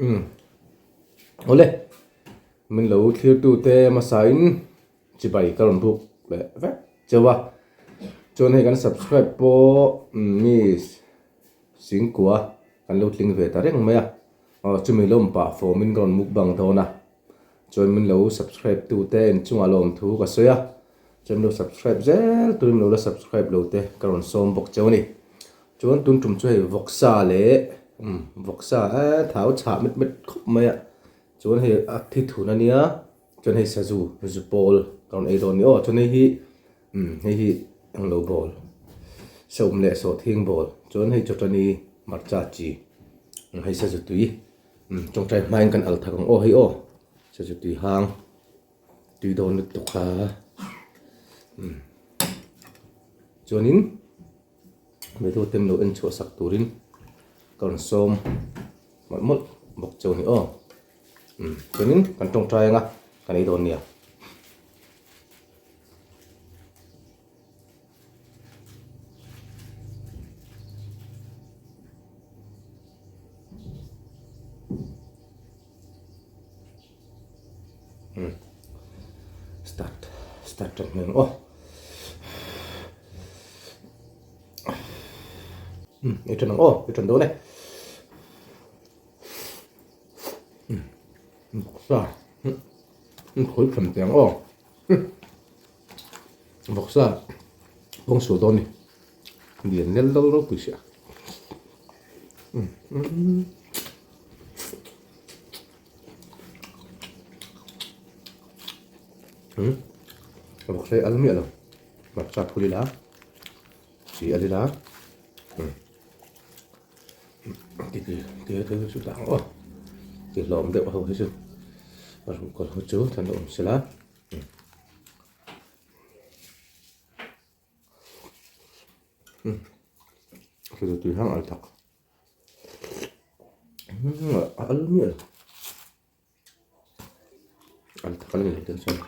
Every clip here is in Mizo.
Umm awle min lo thlirtute hmasain chibai ka rawn buk leh vek cheu a, chuan hei kan subscribe pawh mi singkua kan lo tling ve ta reng mai a, aw chumi lawm pah fawmin ka rawn mukbang dawn a, chuan min lo subscribe tute inchungah lawmthu ka sawi a, chuan min lo subscribe zel turin min lo la subscribe lo te ka rawn sawm bawk cheu a ni. Chuan tun tum chu hei vawksa leh umm vawksa eee thau chhah met met khawp mai a, chuan hei a thi thun a nia chuan hei sazu zu pawl ka rawn ei dawn a ni aw chuan hei hi umm hei hi englo bawl saum leh sawhthing bawl chuan hei chawtani hmarcha chi hei sazu tui umm tawngtai hmain kan al thak ang aw hei aw sazu tui hang tui dawn lutuk a umm chuanin. Video te lo en chhuah sak turin ka rawn sawm mawlh mawlh bawk cheu a ni aw. Umm chuanin kan tawngtai anga kan ei dawn nia. Umm start start tan hmel ang aw. Umm ei tan ang aw ei tan dawn e. Umm vawksa umm khawi tham teh ang aw umm vawksa kawng sual dawn a ni lian nel deuh ropui sia umm umm. Umm vawksa hi al miah lo hmarcha phul ila chi al ila umm ti ti ti te chu dah ang aw ti hlawm deuh ho hi chu a ruhkawl ho chu chuan a awm sela umm. Umm tui hang al tak. A al miah lo al tak a ni lo chuan.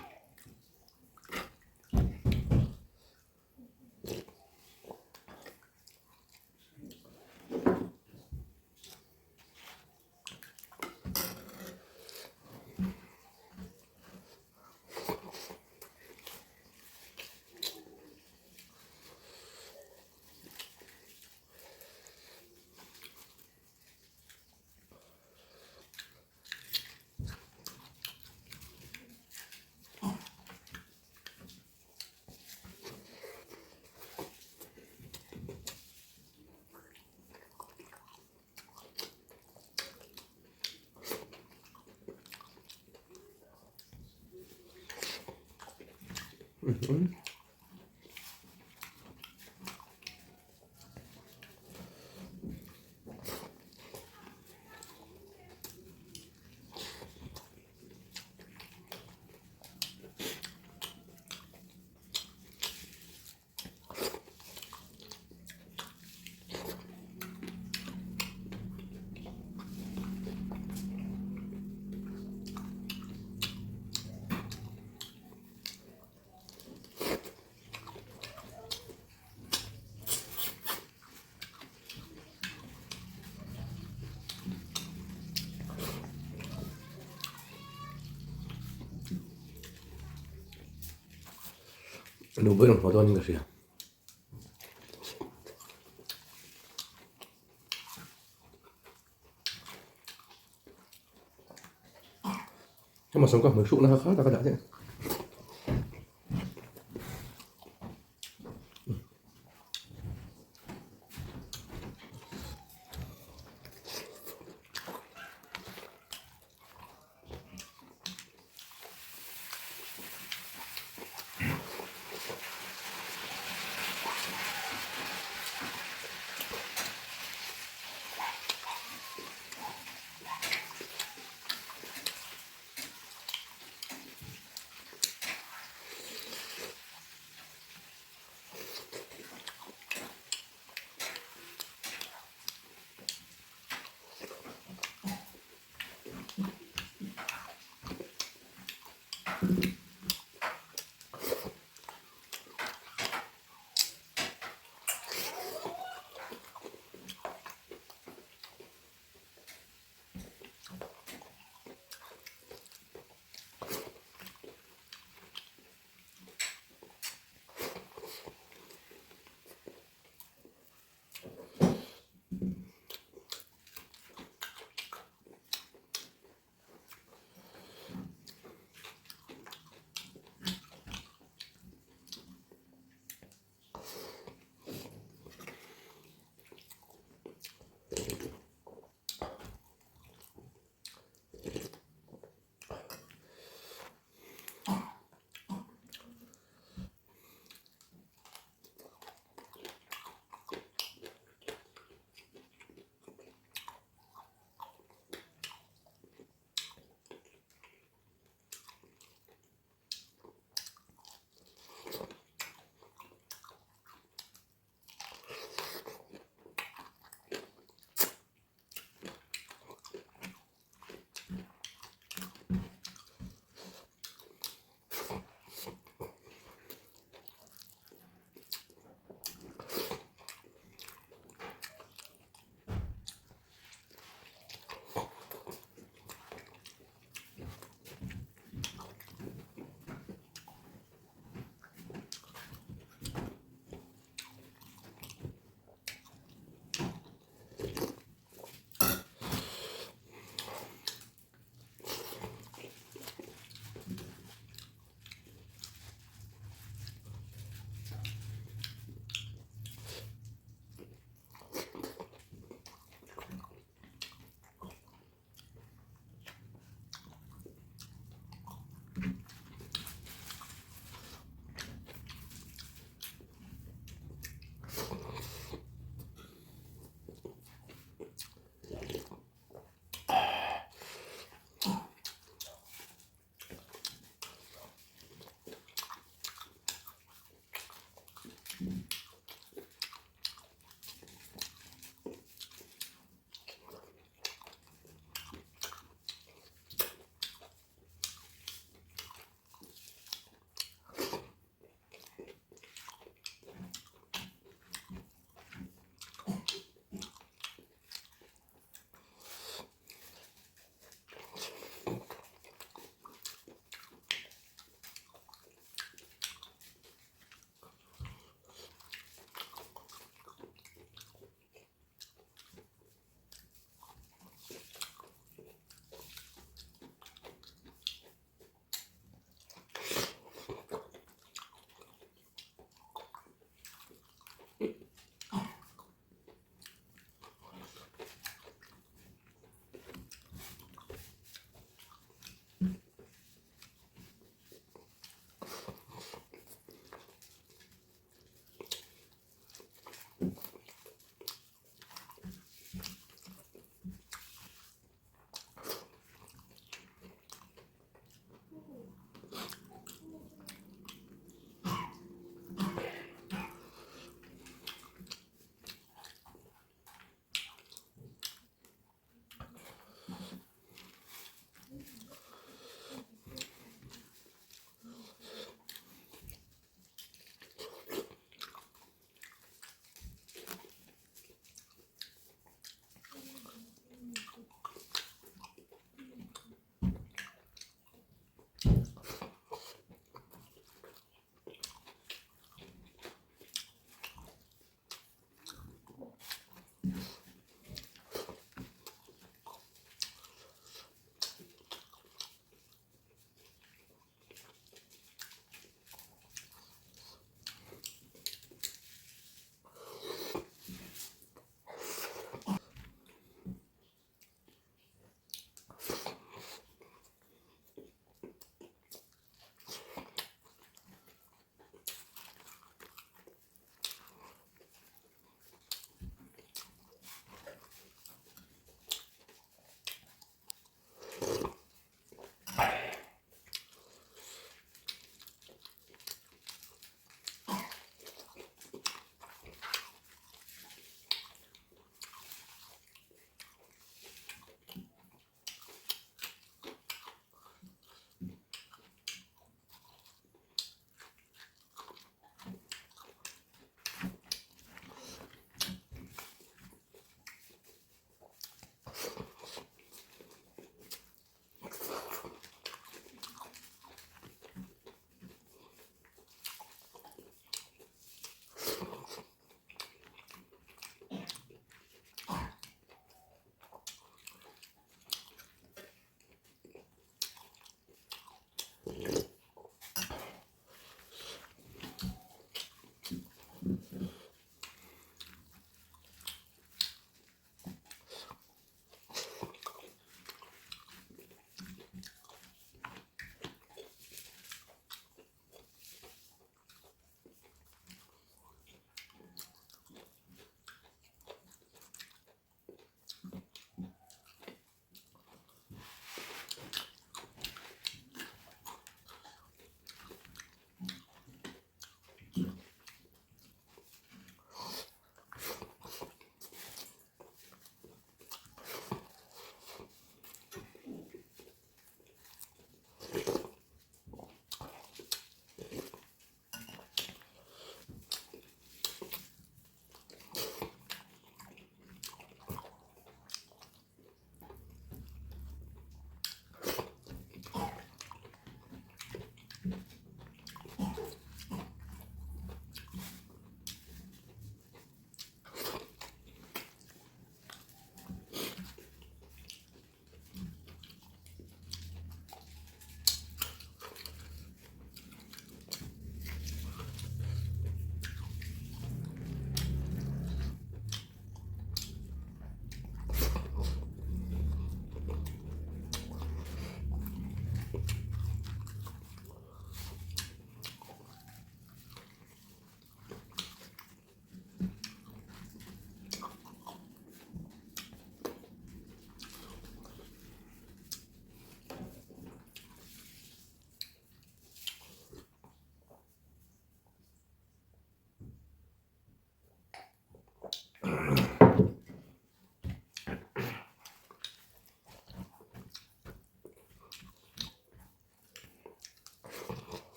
Nu ber ang haw dawn in ka hria. Hema sawm ka hmui hrukna kha kha tak a dah daih.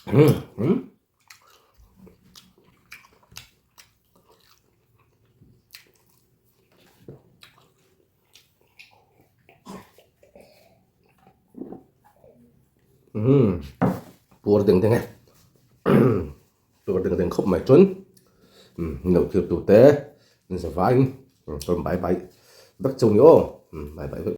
Umm puar deng deng e puar deng deng khawp mai chuan umm lo thlir tur te in za vaiin rawn bai bai vek cheu ni aw umm bai bai vek.